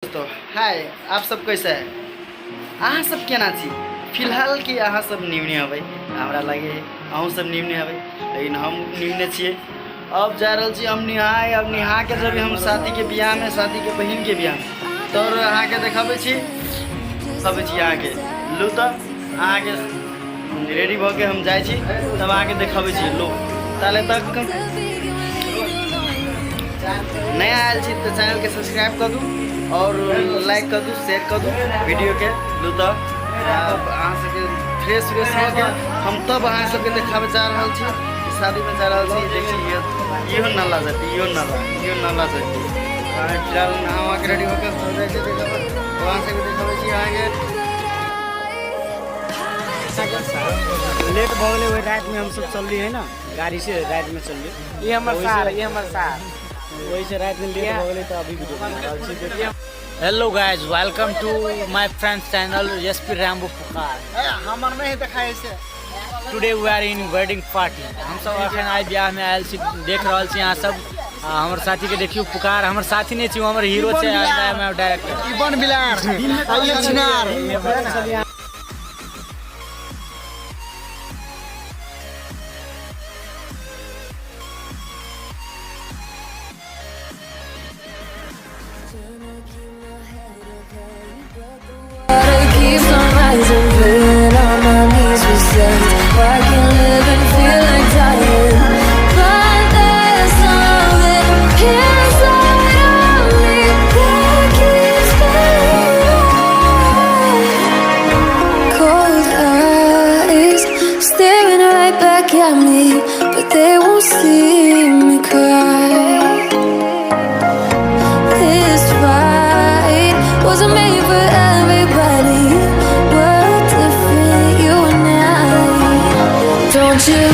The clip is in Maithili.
दोस्तों हाय, आप सब कैसे है? अहाँ सब केना छी? फिलहाल कि अहाँ सब निमने हबै, हमरा लागे है अहूँ सब निमने हबै, लेकिन हम निमने छियै। अब जा रहल छी हम निहाय। अब निहा के जब हम शादी के बियाह में, शादी के बहिन के बियाह में तोर अहाँके देखाबै छी, देखाबै छी अहाँके। लू तऽ अहाँके रेडी भऽ के हम जाइ छी, तब अहाँके देखाबै छी। लू ताले तक नया आयल छी तऽ चैनलके सब्सक्राइब कऽ दू और लाइक कऽ दू, शेयर कऽ दू वीडियोके। लू तऽ अहाँ सबके फ्रेश व्रेश भऽ के हम तब अहाँ सबके देखाबै जा रहल छी कि शादीमे जा रहल छी। देखी इहो नाला जेतै, इहो नाला, इहो नाला जेतै। अहाँ फिलहाल नहा के रेडी होके जाइ छी देखाबै, अहाँ सबके देखाबै छी। अहाँके लेट भऽ गेलै। ओहि रातिमे हमसब चलली है ना गाड़ी से, रातिमे चलली। ये हमर सार, ये हमर सार। वही से रातिमे लेट भऽ गेलै, तऽ अभी वीडियो बना रहल छी, देखियौ। Hello guys, welcome to my friend's channel SP Rambo Pukar. हमर नहीं देखाइ से। Today we are in wedding party. हम सब अखन आइ बियाह में आयल छी, देख रहल छी अहाँ सब। हमर साथी के देखियौ पुकार। हमर साथी नहीं छी, हमर हीरो छै, डायरेक्टर। इबन बिलार आ ये छिनार। Keeps on rising, praying on my knees resist. I can't live and feel like dying. But there's something inside of me that keeps me alive. Cold eyes staring right back at me, but they won't see me cry. This fight wasn't made for everybody. We're different, you and I. Don't you